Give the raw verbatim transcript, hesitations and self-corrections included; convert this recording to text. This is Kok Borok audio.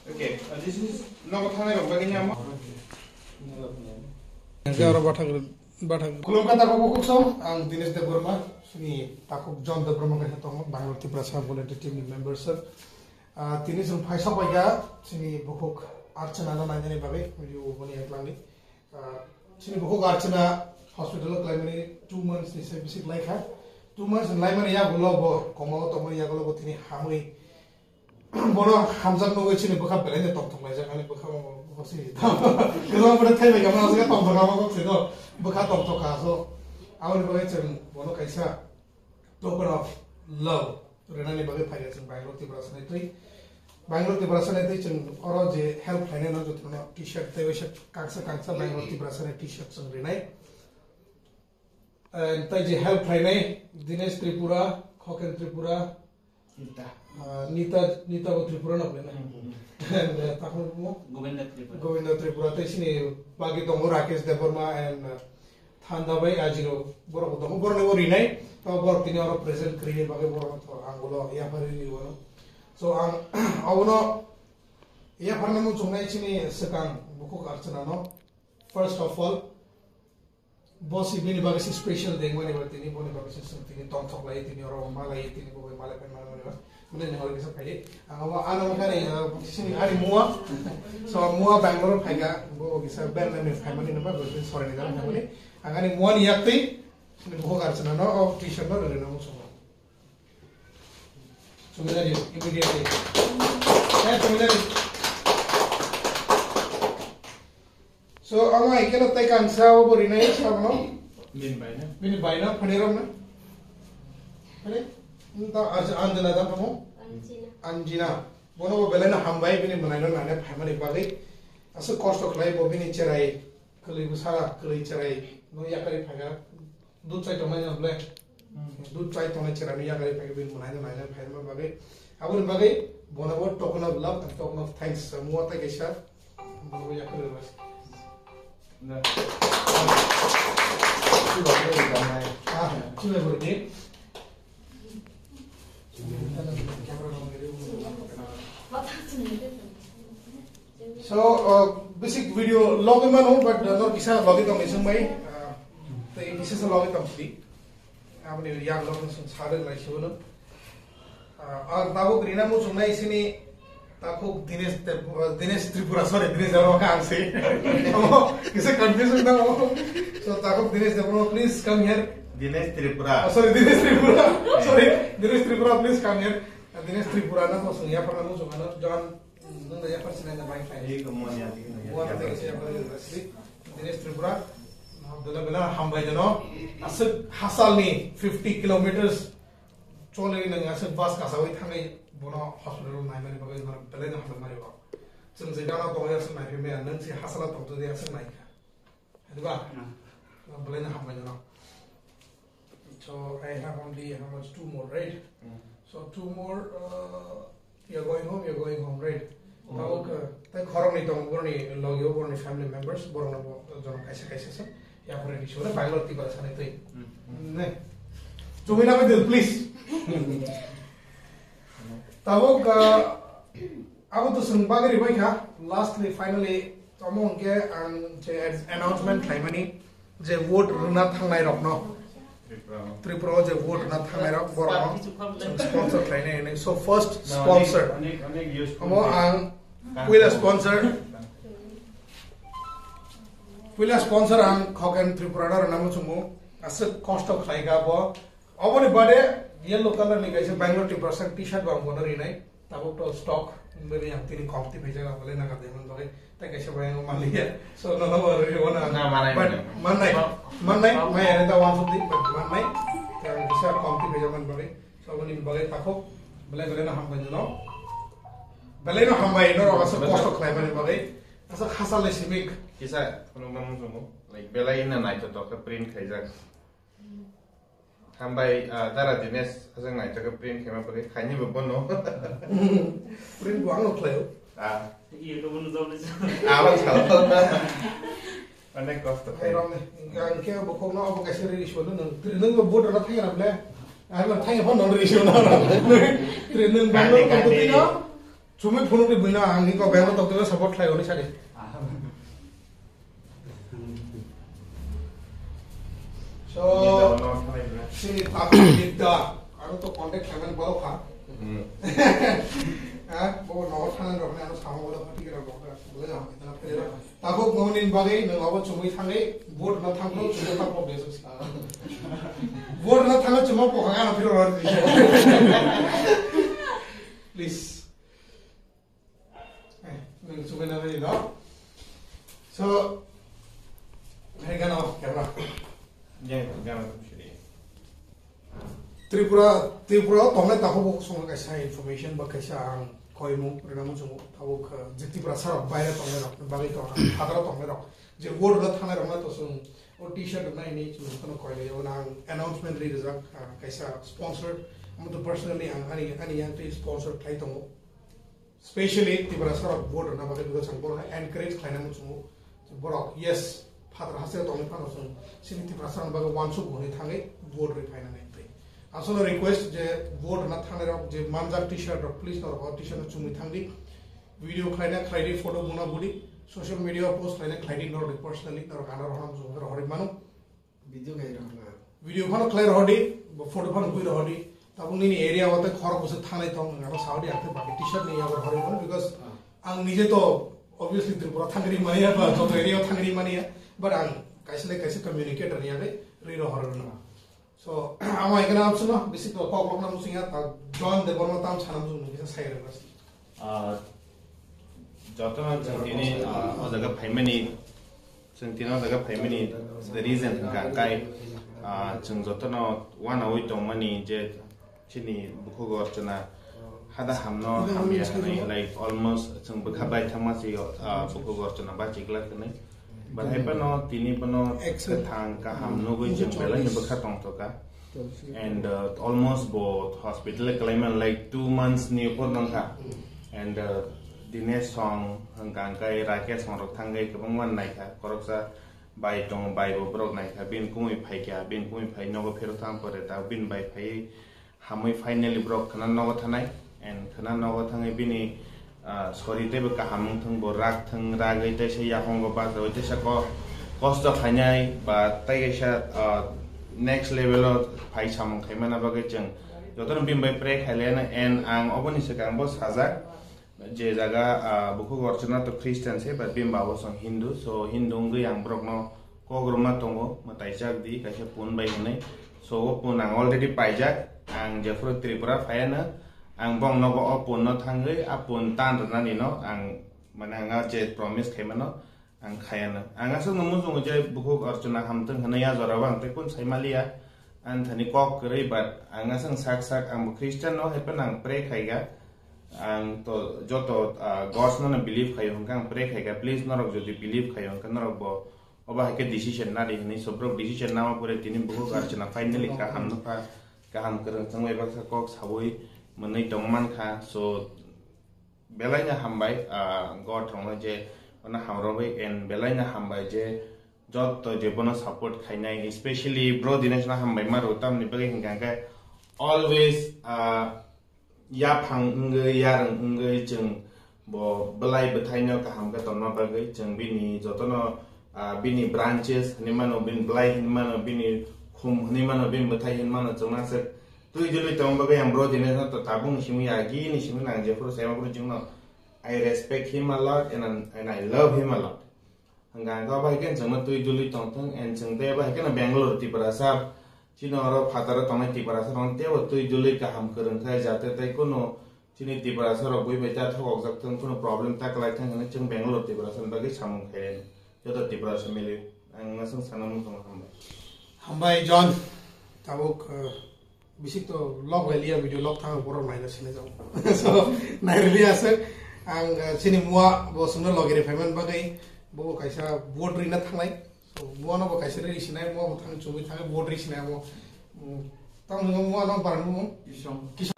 Okay, uh, this is nogo thangnai rok bagwi ni amo. Hingke oro bathang, bathang. Khulumkha takhuk bukhuk song, ang Dinesh Debbarma, chini takhuk John Debbarma kaisa tongo, Bangalore Tiprasa Volunteer Team ni member sir. Ah, tini chwng phaisa paikha, chini bukhuk Archana no nainani bagwi, video boni yaklangni. Ah, chini bukhuk Archana hospital o klaimani two months ni se bisi klaikha. Two months ni laimani yagulo bo, koma o tongmani yagulo bo tini hamwi bono hamjak nugwi chini bwkha belai no tongthok laijak, ani bwkha o, o si. Kwbang bwrwi thaibai kha, mano se tongthok kha, mano se do. Bwkha tongthok kha, so. Aboni bagwi chwng bono kaisa token of love rwnani bagwi phaikha chwng Bangalore Tiprasa ni twi. Bangalore Tiprasa ni twi chwng oro je help khlainai no jotono T-shirt tei waisa kangsa kangsa Bangalore Tiprasa ni T-shirt chwng rinai. And tei je help khlainai Dinesh Tripura, Khoken Tripura, Nita. Ah, Nita, Nita bo Tripura no belai na. Hmm. And, uh, takhuk mo? Govinda Tripura. Govinda Tripura, tei chini bagwi tongo Rakesh Debbarma and, uh, Thanda bai Ajiro. Borok bo tongo, borok ni bo rinai, to borok tini oro present kwrwini bagwi borok to ang ulo yaphari ri wano. So ang abono yapharna muchungnai chini swkang bukhuk Archana no. First of all, bo si bini bagwi se special day wngmani ba tini boni bagwi se chwng tini tongthok lai tini oro ma lai tini bo bai malai pai mani ba mane ni hor kisa phai ang abo ano kare sini ani mua so mua Bangalore phai ga bo kisa berna ni phai mani ba bo sore ni ga phai mani ang ani mua ni yak twi ni bo gar chana no o T-shirt no rele no so Sumilari, immediately. Eh, sumilari. So, amo ikeno tai kangsa o bo rinai sabono. Bini baino. Bini baino, phani romna. Phani? Nta Arj-, Anjana da phamo? Anjina. Anjina. Bono bo belai no hambai, bini mwnaino nane phaimani bagwi. Aswk kosto khlai bo bini cherai, kwlwi bwsa, kwlwi cherai, no yakari phaga. Dud chai tongnai no ble. Hmm. Dud chai tongnai chera mi yagai phai bin munai no nai phai ma bagwi. Aboni bagwi bono bo token of love and token of thanks. Muwa tai kaisa. Bono bo yakho le bas. Na. Ah, chule bor ni. So, uh, basic video logwi mano, but, uh, nor kisa logwi tong isung bai, uh, tei kisa sa logwi tong sidi. Aboni yang logwi sung sare lai sibono. Uh, ang tabuk rina muchung nai sini takhuk Dinesh Trip-, uh, Dinesh Tripura, sorry, Dinesh Debbarma ang si. Amo kisa confusion tamo. So, takhuk Dinesh Debbarma, please come here. Dinesh Tripura. Oh, sorry, Dinesh Tripura. Sorry, Dinesh Tripura, please come here. Uh, Dinesh Tripura na muchung ya pernah muchung ano John Nung da yapar sinai da bai khai. Ei, ko mon ya, tiki na ya. Buat tiki siya pala sri Dinesh Tripura. Bela bela hambai jano. Aswk hasalni fifty kilometers choli nang aswk bus kasawi thangai bono hospital naimani bagwi nang belai no hambai mari bo. Chwng je gana tong ya aswk nai phimai nang si hasala tong todi aswk nai kha. Hadi ba? Hmm. Belai no hambai jano. So I have only how much? Two more, right? Mm. So two more, uh, you're going home, you're going home, right? Mm. Tabuk, uh, tai khoroknwi tongo borni logio, borni family members, borokno bo, uh, jono kaisa kaisa se. Yapore ni sore Bangalore tiba sani twi. Mm. Ne. Chumina bedil, please. Tabuk, uh, abo to swrwng bagwi ribai kha. Lastly, finally, tamo hwnkhe ang je announcement khlaimani. Je vote rwna thangnai rokno, Tripura o je vote rwna thangnai rok, borokno chwng sponsor khlainai hinwi. So first sponsor, onek, onek, onek use omo ang puila sponsor, puila sponsor ang Khoken Tripura no rwna muchungo. Aswk kosto khlai kha bo. Oboni bade yellow color ni kaisa Bangalore Tiprasa T-shirt bo ang bono rinai. Tabuk to stock bini ang tini kom ti phaijak, ang bolai naga de man bagwi. Tai kaisa bai ang manliya. So, no, no, ri wana. Na, manai, but manai. Mannai, mannai, mai ane ta wan sudi, but mannai. Ta kaisa kom ti phaijak man bagwi. So, bini bagwi takhuk, belai belai no hambai no. Belai no hambai no, aswk kosto khlai mani bagwi. Aswk hasal le simik. Kisa, kono namu jomo. Like, belai na nai to to print khaijak. Hambai, ah, Dara Dinesh, hajang nai taka print khaima bagwi khaini bo bono. Print bo ang khlaio. Ah. YouTube no jobni. Abo chalo. Onek kosto khai. Ang khe bo khokno abo kaisa ri solo nang. Tri nang bo board na thai na ble. Ang thai phone nang ri solo. Tri nang bo kani, kani. Tino. Chumui phunukdi buino ang ni kok bengno tokdele support khlai hwnwi sadi. So, sini tabuk leader, aro to contact khlaimani borok kha. Hmm. Ha, bo nogo thanani rokni ano samo bola phati kira rok, bola jam, itana pere rok. Tabuk moni bagwi nwng abo chumui thangwi vote na thangphuru chumui ta pok besu. Vote na thangwi chumui pok kha ano phiro rok. Please. Eh, nwng chumui na ri do. So, hai gana camera. Jeng gana sidi. Tripura, Tripura o tongnai takhuk bo songkha kaisa information ba kaisa ang koimung rwna muchungo. Tabuk, uh, je Tripura sarok baire tongnai rok, bagwi tong, ang phadaro tongnai rok. Je vote rwna thangnai rokno to chwng o T-shirt rwna hwnwi chwng jotono koilai. Obo ang announcement ri rijak, uh, kaisa sponsor. Amo to personally ang ani, ani yang twi sponsor khlai tongo. Specially Tiprasa rok vote rwna bagwi because ang borokno encourage khlaina muchungo. Borok, yes, phatar haste tongwi phano chwng chini Tiprasa rokni bagwi uansuk hwnwi thangwi vote rwi phaina nai twi. Aswkno request je vote rwna thangnai rok je manjak T-shirt rok, please norok o T-shirt no chumui thangdi. Video khlaina khlaidi, photo buna budi, social media post khlaina khlaidi norok personally norok ano rohorna muchungo rohorwi mano. Video khai rok na. Video phano khlai rohordi, bo photo phano bui rohordi. Tabuk nini area o tei khorok bwswk thangnai tong, ang ano saudi ang tei baki T-shirt ni yago rohorwi mano because ang nije to obviously Tripura thangri mani ya ba joto area o thangri mani ya, but ang kaisa le kaisa communicator ni yagwi ri rohorwi mano. So, amo hai kheno amsukno bisi to kok lokna muchung ya, ta John Debbarma tam sana muchung nung kisa sai rwgwi. Ah, jotono chwng tini, ah, o jaga phaimani, chwng tini o jaga phaimani the reason hwnkha kai, ah, chwng jotono wanaui tongmani je chini bukhuk Archana hada hamno hamya hwnwi, like, almost chwng bwkha bai thangma si, ah, bukhuk Archana ba chikla hwnwi. But hai phano tini phano kwthang kaham nugwi chwng belai no bwkha tongthoka. And, uh, almost bo hospital kalaimani, like, two months ni upor nangkha. And, uh, Dinesh song hwnkha hwnkhe Rakesh song rok thangwi kwbangma naikha. Khoroksa bai tongo, bai bo borok naikha. Bini kumui phaikha, bini kumui phai nogo phero thang pore ta bini bai phai hamwi finally borok khwna nogo thanai. And khwna nogo thangwi bini, ah, sori teibo kaham wngthung, bo rak thung, ragwi teisa yakongo bachawi teisa ko-, kosto khainai ba tei kaisa, ah, next level o phai samung khaimana bagwi chwng jotono bini bai pray khailaiano. And ang oboni swkang bo sajak je jaga, ah, bukhuk Archana to Christian se, but bini babo song Hindu, so Hindu wngwi ang borokno kok rwma tongo, mwtai chak di, kaisa pun bai hwnwi. So, o pun ang already paijak. Ang jephuru Tripura phaiano, ang bong nogo o pun no thangwi, a pun tan rwnani no ang, mane, ang a je promise khaimano, ang khaiano. Ang aswk no muchungo je bukhuk Archana hamthung hwnwi a jorao ang tei kun sai maliya. Ang thani kok kwrwi, but ang aswk sak sak, ang bo Christian no, hai phano ang pray khaiga. Ang to joto, ah, gods no believe khaio hwnkhe ang pray khaika, please norok jodi believe khaio hwnkhe norok bo obo hai khe decision nadi hwnwi. So borok decision nama pore tini bukhuk Archana finally kaham nukha, kaham kwrwng chwngwi baksa kok sawi mwnwi tong mankha. So belai no hambai, ah, God rokno je ono hamrogwi, and belai no hambai je joto je bono support khainai, especially bro Dinesh no hambai ma rw, tamni bagwi hwnkha hwnkhe always, ah, yaphang wngwi, yarwng wngwi chwng bo bwlai bwthaino kaham khe tongna bagwi chwng bini jotono, ah, bini branches hinwi mano, bini bwlai hinwi mano, bini khum hinwi mano, bini bwthai hinwi mano, chwngno aswk twi dwlwi tongna bagwi ang bro Dinesh no to tabukni simi ya, agini simi nang jephuru saima phuru chwngno I respect him a lot and, and I love him a lot. Hwnkha hwnkhe obo hai khe chwngno twi dwlwi tongthung, and chwng tei obo hai kheno Bangalore, Tiprasa, chini oro phataro tongnai Tiprasa rokno teibo twi dwlwi kaham kwrwng khe, jate tei kunu chini Tiprasa rok bui bai ta thokokjak thung, kunu problem ta kwlai thung hwnwi chwng Bangalore, Tiprasa ni bagwi samung khairani joto Tiprasa mili. Ang aswk sana muchungo hambai. Hambai John, tabuk, uh, Bisik to log lai liya video log thang borok naina sinai jao. So, nai liya se ang, eh, chini mua bo sumna logi re payment bagai bo kaisa board rina thangnai. So, mua no bo kaisa ri sinai, mua bo thang chumi thang board ri sinai mo. Mm, tang mua no bar mo. Kisong. Kisong.